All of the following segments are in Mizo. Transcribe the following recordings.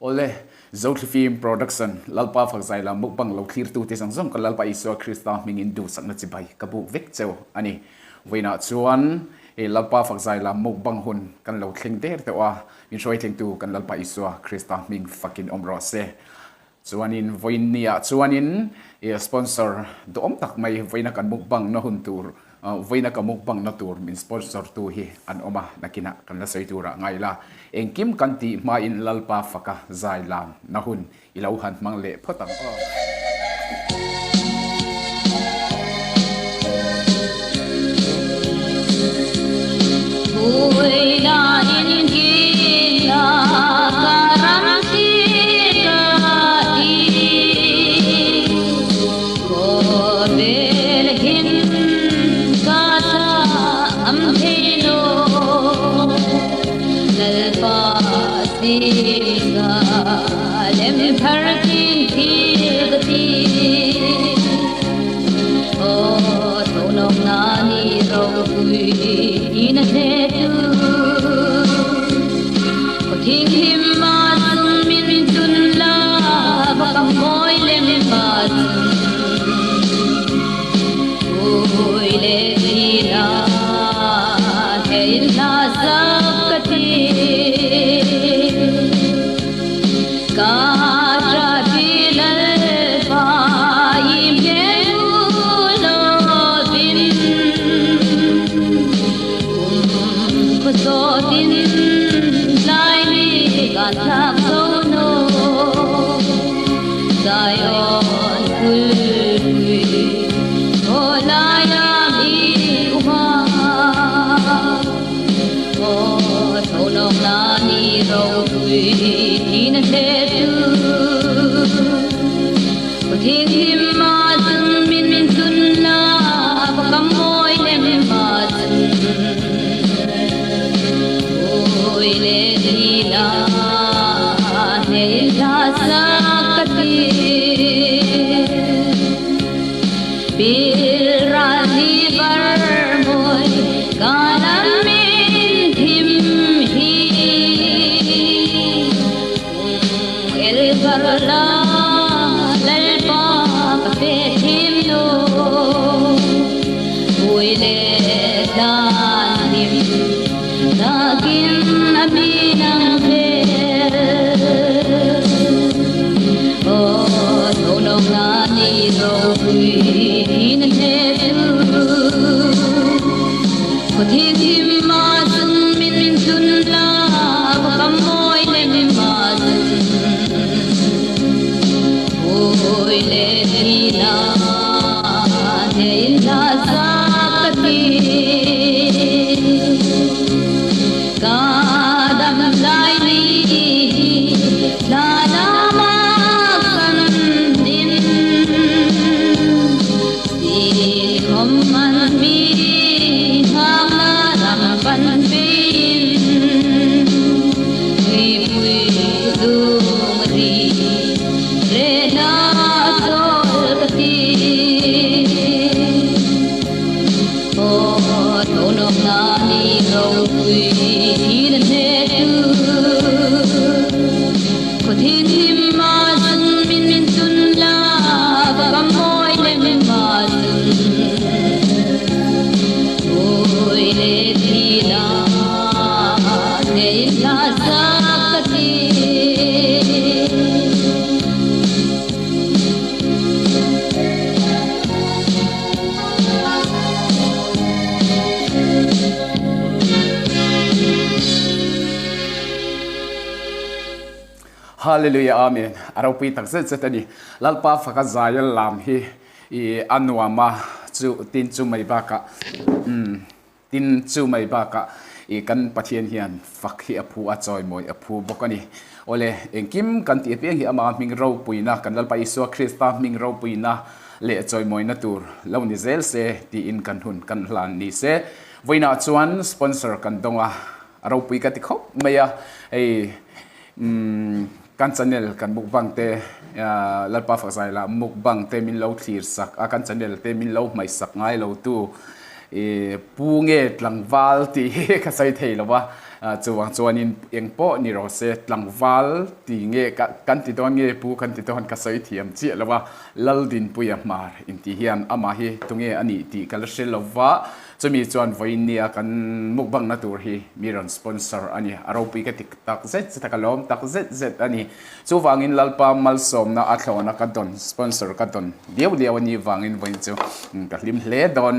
Awle, Zothlifim Production, Lalpa Fakzai lam mukbang lo thlirtute zawng zawng ka Lalpa Isua Krista hmingin duhsakna chibai ka buk vek cheu a ni. Vawiinah chuan hei Lalpa Fakzai lam mukbang hun kan lo thleng der deuh a, min hruai thlengtu kan Lalpa Isua Krista hming fakin awm rawh se. Chuanin vawiinniah chuanin sponsor duhawm tak mai vawiina kan mukbang na hun tur, vawiina ka mukbang na tur min sponsor tu hi an awm a, nakinah kan la sawi turah ngai ila. Engkim kan tih hmain Lalpa faka zai lam na hun i lo han hmang leh phawt ang aw. Hallelujah Amen a ropui tak zet zet a ni. Lalpa faka zaia lam hi i a nuam a chu tin chu mai bakah umm tin chu mai bakah i kan Pathian hian fak hi a phu a chawimawi a phu bawk a ni. Awle engkim kan tih apiang hi ama hming ropuina kan Lalpa Isua Krista hming ropuina leh chawimawina tur lo ni zel se tiin kan hun kan hlan ni se. Vawiinah chuan sponsor kan dawng a, a ropui ka ti khawp mai a, hei umm kan channel kan mukbang te Lalpa Fakzai lah mukbang te min lo thlir sak a, kan channel te min lo hmaih sak ngai lo tu ih pu nge tlangval tih hi ka sawi thei lo a. Chuvang chuanin eng pawh ni rawh se, tlangval ti nge kan ti dawn nge pu kan ti dawn ka sawi thiam chiah lo a, Laldinpuia hmar intih hian amah hi tunge a nih tih ka la hre lo va, chumi chuan vawiin nia kan mukbangna tur hi mi rawn sponsor a ni, a ropui ka ti tak zet zet a, ka lawm tak zet zet a ni. Chuvangin Lalpa malsawmna a thlawna ka dawn sponsor ka dawn liau liau a nih vangin vawiin chu ka hlim hle dawn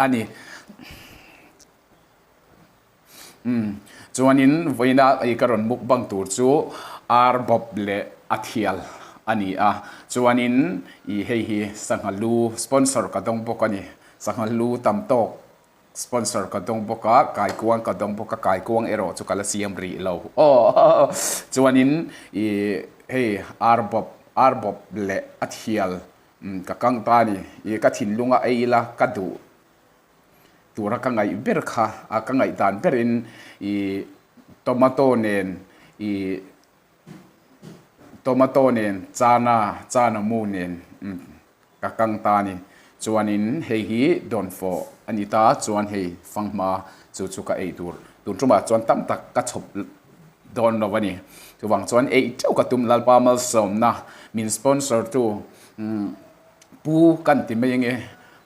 a ni. Umm chuanin vawiina ei ka rawn mukbang tur chu ar bawp leh a thial a ni a, chuanin ih hei hi sangha lu sponsor ka dawng bawk a ni, sangha lu tam tawk sponsor ka dawng bawk a, kaikuang ka dawng bawk a, kaikuang erawh chu ka la siam rih lo aw chuanin ih hei ar bawp ar bawp leh a thial ka kang ta a ni, ih ka thinlunga ei ila ka duh. Tura ka ngaih ber kha a ka ngaih dan berin ih tomato nen ih tomato nen chana chana mu nen ka kang ta a ni. Chuanin hei hi dawnfawh a ni ta chuan hei fanghma chu chu ka ei tur tun tumah chuan tam tak ka chhawp dawn lo a ni. Chuvang chuan ei teuh ka tum Lalpa malsawmna min sponsor tu Pu kan ti mai ange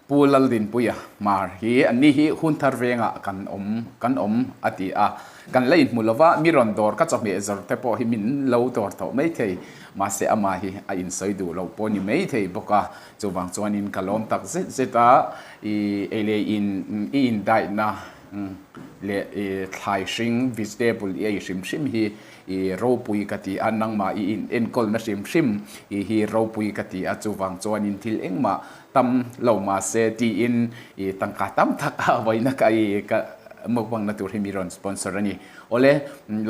Pu Laldinpuia Hmar hi anni hi Hunthar vengah kan awm kan awm a ti a, kan la inhmu lova mi rawn dawr ka chawhmeh zawr te pawh hi min lo dawr tawh mai thei, mahse amah hi a insawi duh loh pawh ni mai thei bawk a, chuvang chuanin ka lawm tak zet zet a, i ei leh in i indaihna leh i thlai hring vegetable i ei hrim hrim hi I ropui ka ti a, nangmah i in enkawlna hrim hrim i hi ropui ka ti a, chuvang chuanin thil engmah tam lo mahse tiin i tangka tam tak a vawiina ka i ka mukbang na tur hi mi rawn sponsor a ni. Awle,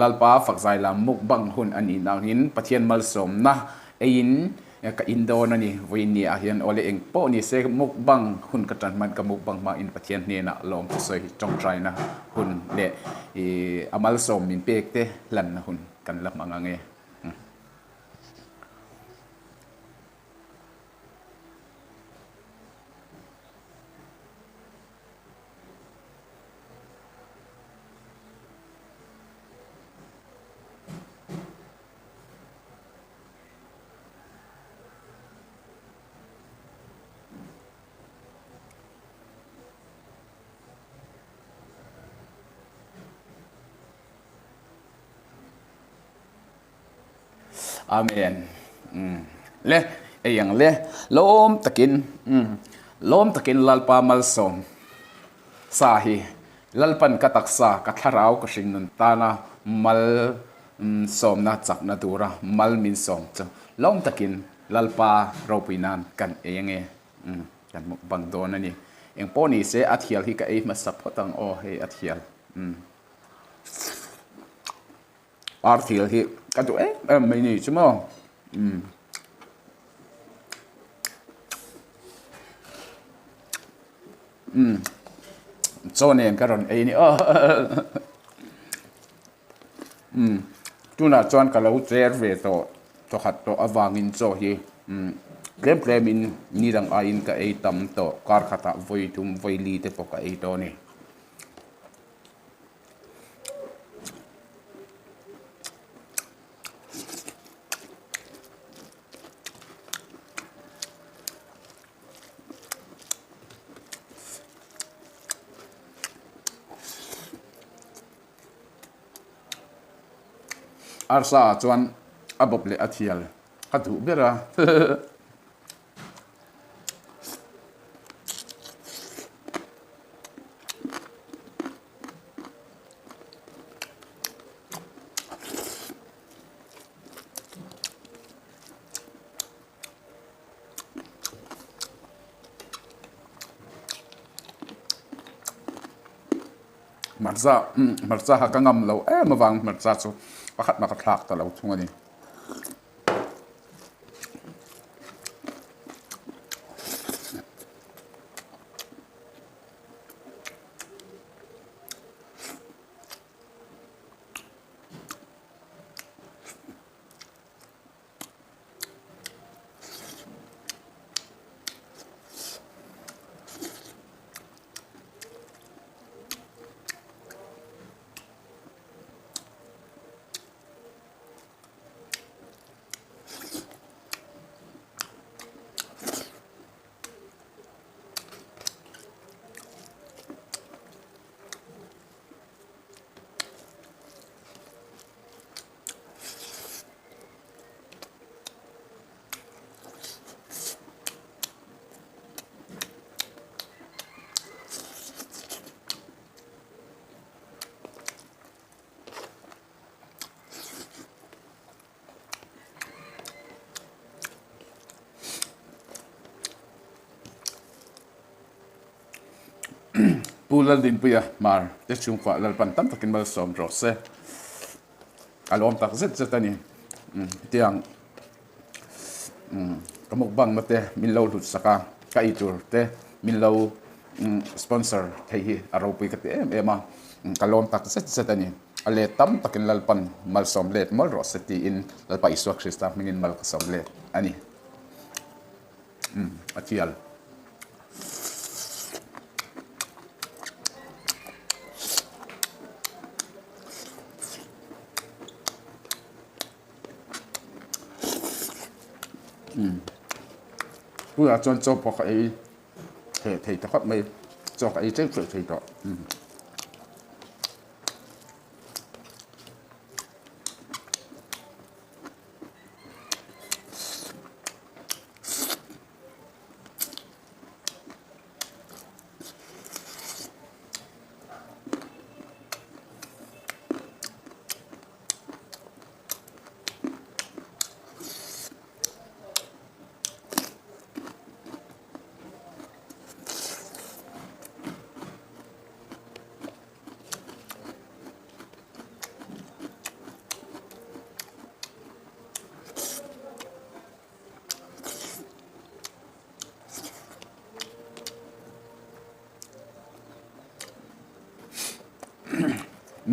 Lalpa fakzai lam mukbang hun a nih nangin Pathian malsawmna eiin Ka in dawn a ni, vawiin ni ah hian awle eng pawh ni se mukbang hun ka tan hman ka mukbang hma in Pathian hnenah lawm thusawi tawngtaina hun leh ih a malsawm min pek te hlanna hun kan la hmang ang e. Amen. Mm. Le, ei ang le. Lawm takin, mm. Lawm takin Lalpa malsawm sa hi. Lalpan ka taksa, ka thlarau, ka hringnun tana mal Sawmna chakna tura mal min sawm chu lawm takin Lalpa ropui nan kan ei ange kan mukbang dawn a ni. Eng pawh ni se a thial hi ka ei hmasa phawt ang aw hei a thial ar thial hi ka duh em em mai ni chu maw. Chaw nen ka rawn ei a ni aw. Umm tunah chuan ka lo cher ve tawh thawkhat tawh avangin chaw hi umm tlem tlemin ni dang aiin ka ei tam tawh kar khatah vawi thum vawi li te pawh ka ei tawh a ni. Arsa ah chuan a bawp leh a thial a duh ber a. Hmarcha hmarcha kha ka ngam lo em avang hmarcha chu pakhat mah ka thlak ta lo thung a ni. Pu Laldinpuia Hmar te chhungkua Lalpan tam takin malsawm rawh se. A lawm tak zet zet a ni. Hetiang ka mukbang na te min lo hlut sak a, ka ei tur te min lo sponsor thei hi a ropui ka ti em em a, ka lawm tak zet zet a ni. A let tam takin Lalpan malsawm let mawlh rawh se tiin Lalpa Isua Krista hmingin mal ka sawm let a ni. A chial. Tunah chuan chaw pawh ka ei theh thei ta khawp mai chaw ka ei teuh teuh thei tawh.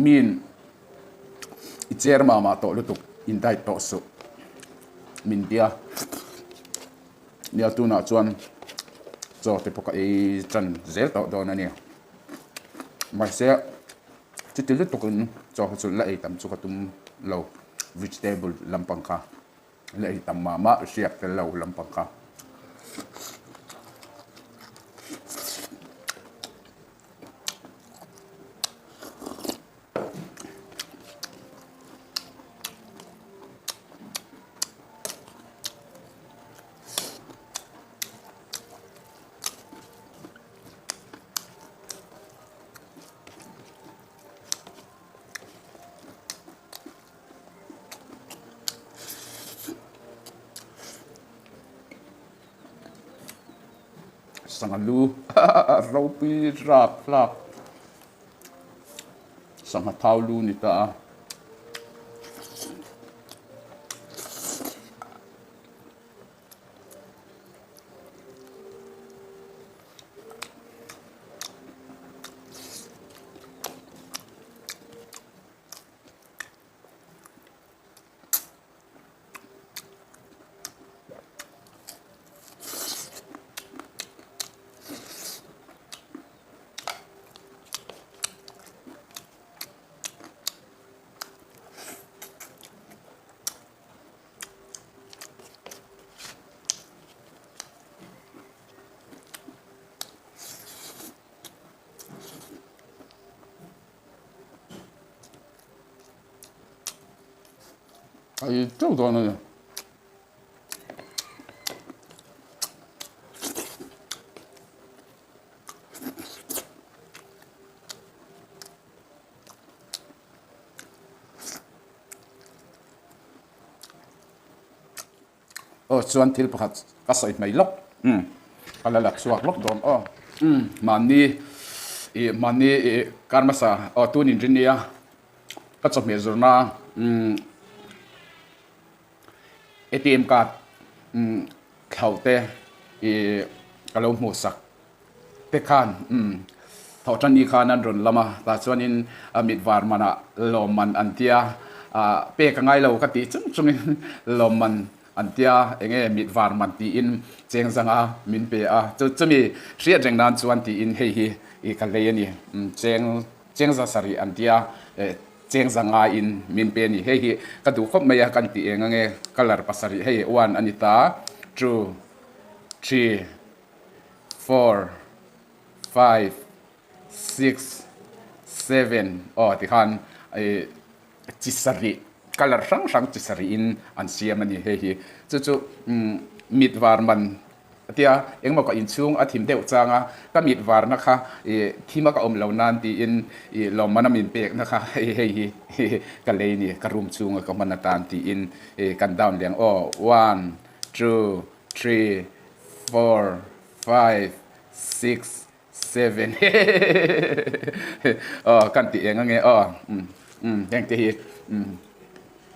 Min i cher mah mah tawh lutuk in diet tawh suh min tia nia tunah chuan chaw te pawh ka ei tan zel tawh dawn a ni mahse chuti lutukin chaw kha chu la ei tam chu ka tum lo vegetable lampang kha. La ei tam mah mah hriak tel lo lampang kha. Sangha lu ropui rap hlak sangha thau lu ni ta a. A ei teuh dawn a ni. Aw chuan thil pakhat ka sawi hmei lawk umm ka la la chhuak lawk dawn aw umm mahni ih mahni ih kar hmasa aw tun in rin nia ka chawhmeh zawrhna umm A_T_M card umm thlauh te ih ka lo hmuh sak te khan umm thawhtanni khan an rawn lam a tah chuanin a mit var manah lawmman an tia ah pek a ngai lo ka tih chung chungin lawmman an tia eng nge mit var man tiin cheng zanga min pe a chu chumi hriat reng nan chuan tiin hei hi ih ka lei a ni umm cheng cheng za sarih an tia eh cheng zanga in min pe a ni hei hi ka duh khawp mai a kan tih eng ange colour pasarih hei one a ni ta two three. four, five, six, seven aw tikhan ih chi sarih colour hrang hrang chi sarihin an siam a ni hei hi chu chu umm mit var man a tia engemaw ka inchhung a thim deuh chang a ka mit varna kha ih thim a ka awm lo nan tiin ih lawmman a min pekna kha hei hei hi ka lei a ni ka room chhunga ka hman atan tiin ih kan down leh ang aw one two three. four, five, six, 7 aw kan tih eng ange aw um um heng te hi um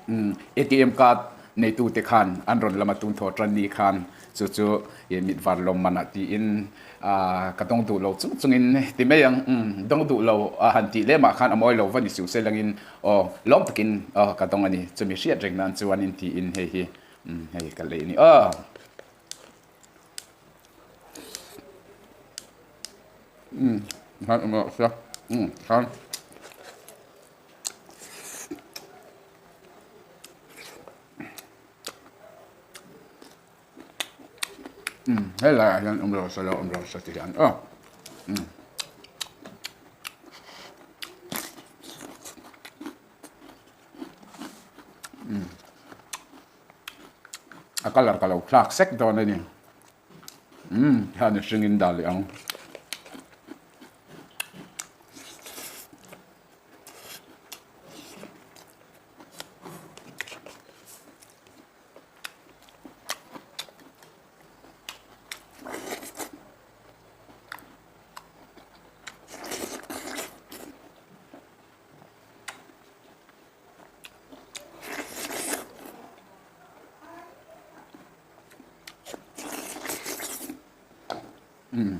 um ATM card neitu te khan an rawn lama tun thaw tan ni khan chu chu ih mit var lawm man ah tiin ah ka dawng duh lo chung chung in ti mai ang um dawng duh lo a han tih lem ah khan a mawi lo va ni suh se langin aw lawm takin aw ka dawng a ni chumi hriat reng nan chuan in tiin hei hi um hei ka lei a ni aw. Um khan awm rawh sia um khan um helai ah hian awm rawh se lo awm rawh se ti hian aw um. Um. A colour ka lo thlak sek dawn a ni umm hian a hringin dah leh ang. Umm.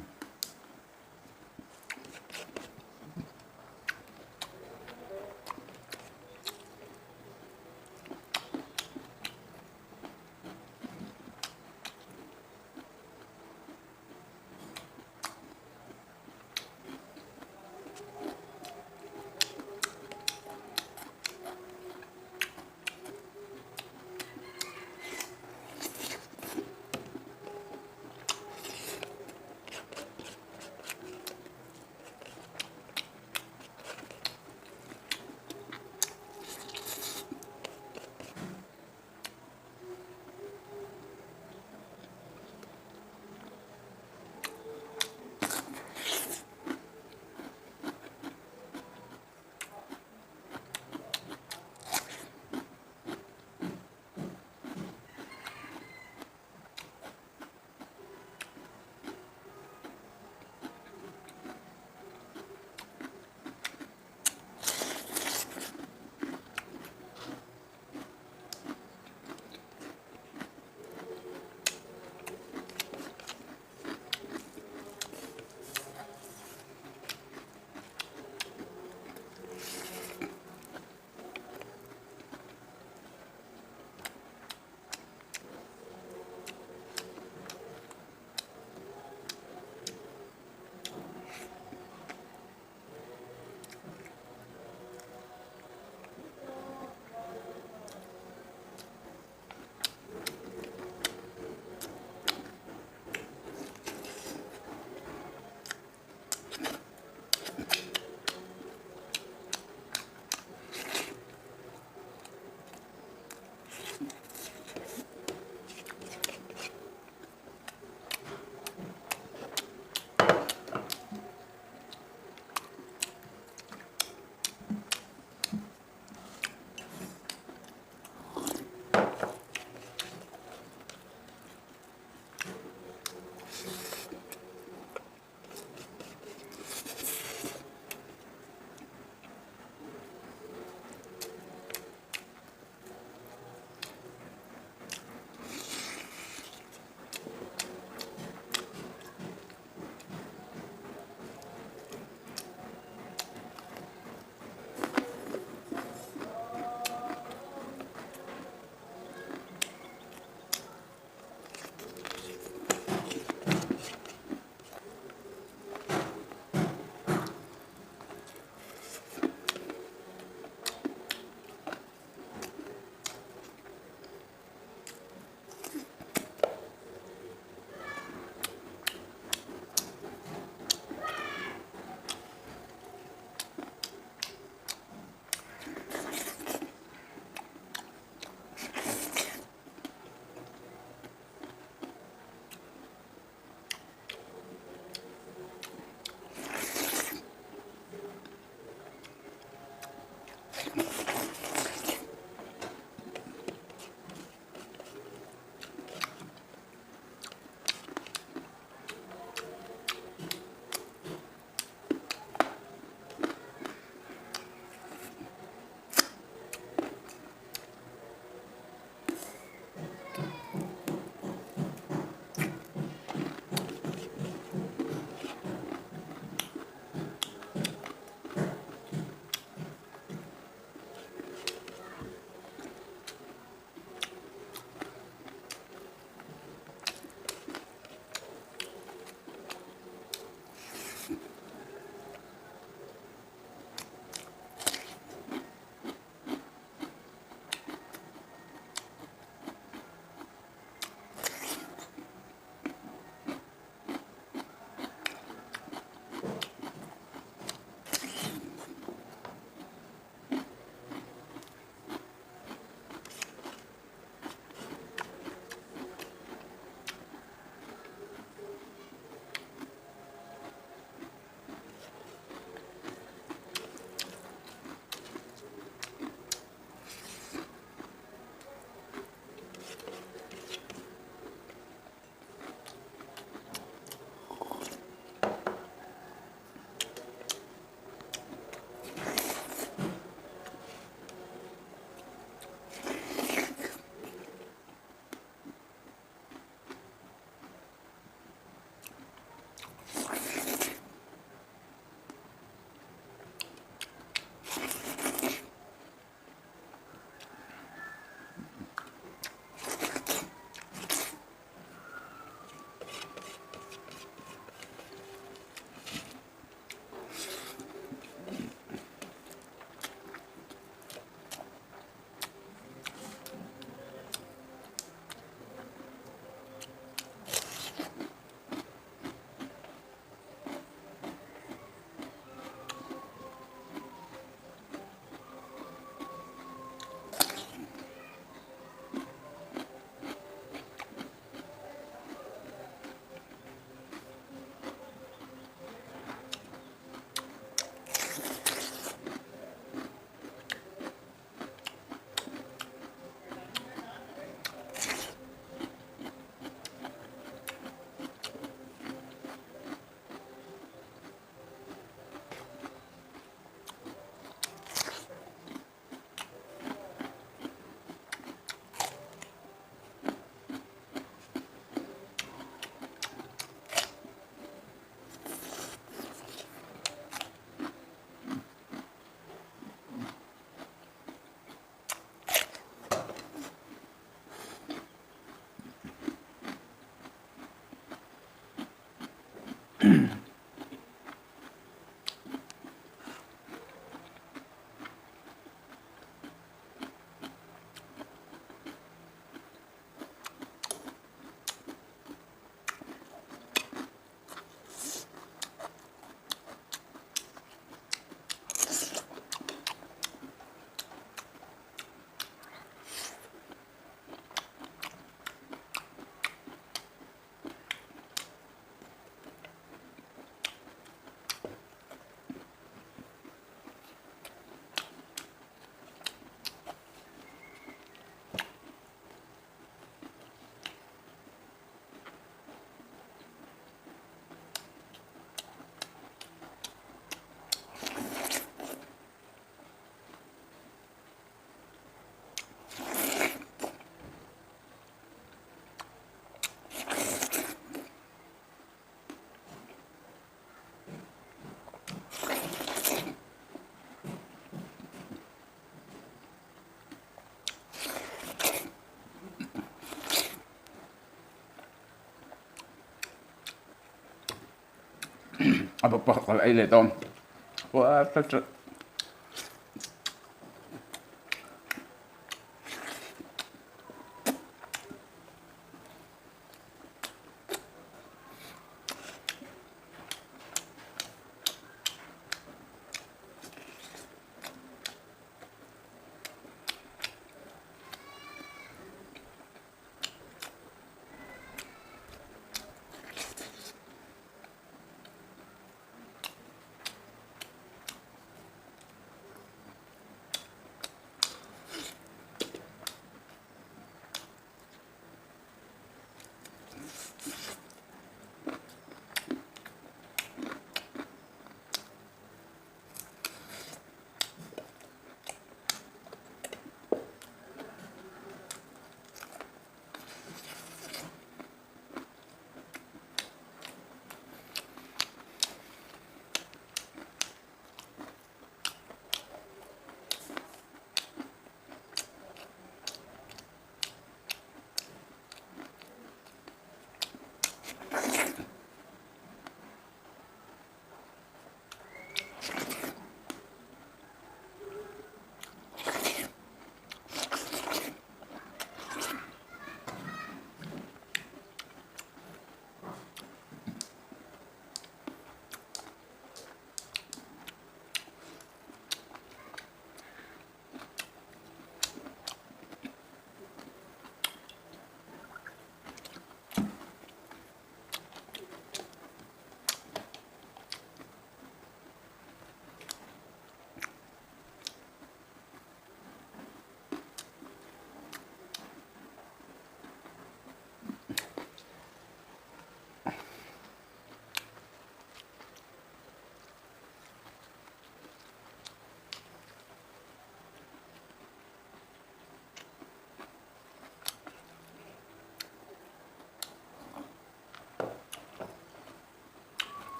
A bawk pawh ka ei leh dawn.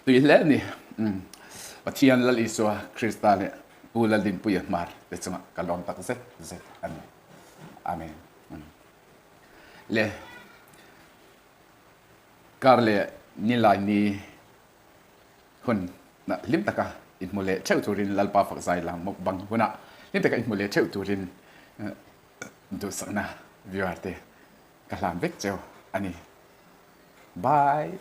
Tui hle a ni. Pathian Lal Isua Krista leh Pu Laldinpuia hmar te chungah ka lawm tak zet zet a ni. Amen. Le kar leh nilai ni hun hlim taka inhmu leh theuh turin Lalpa fak zai lam mukbang hunah hlim taka inhmu leh theuh turin duhsakna viewer te ka hlan vek cheu a ni. Bye.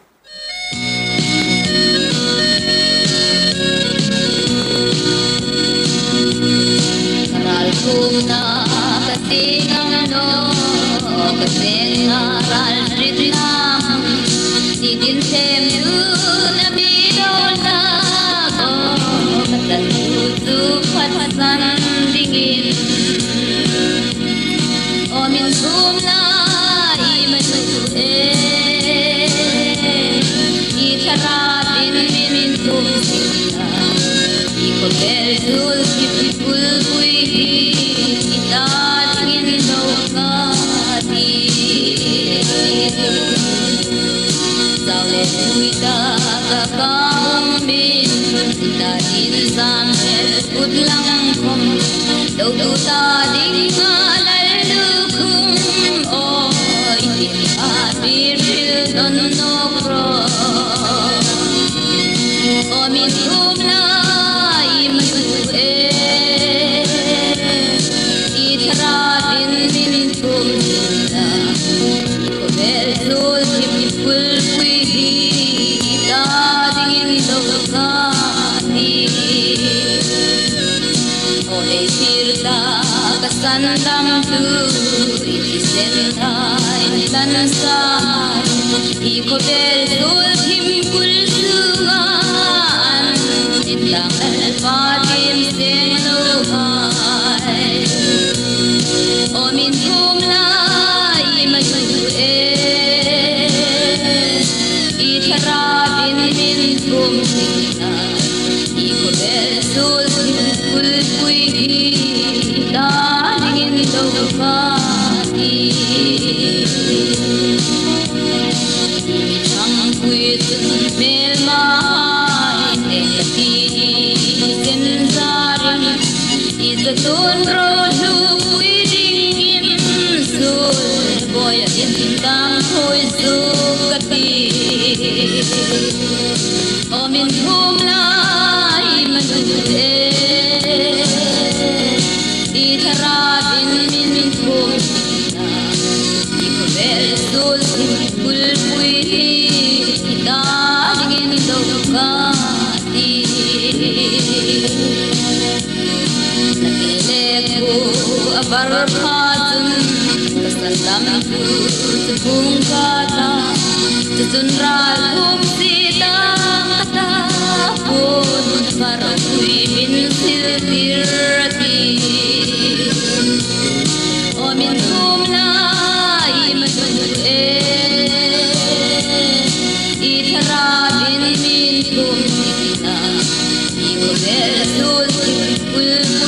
Ul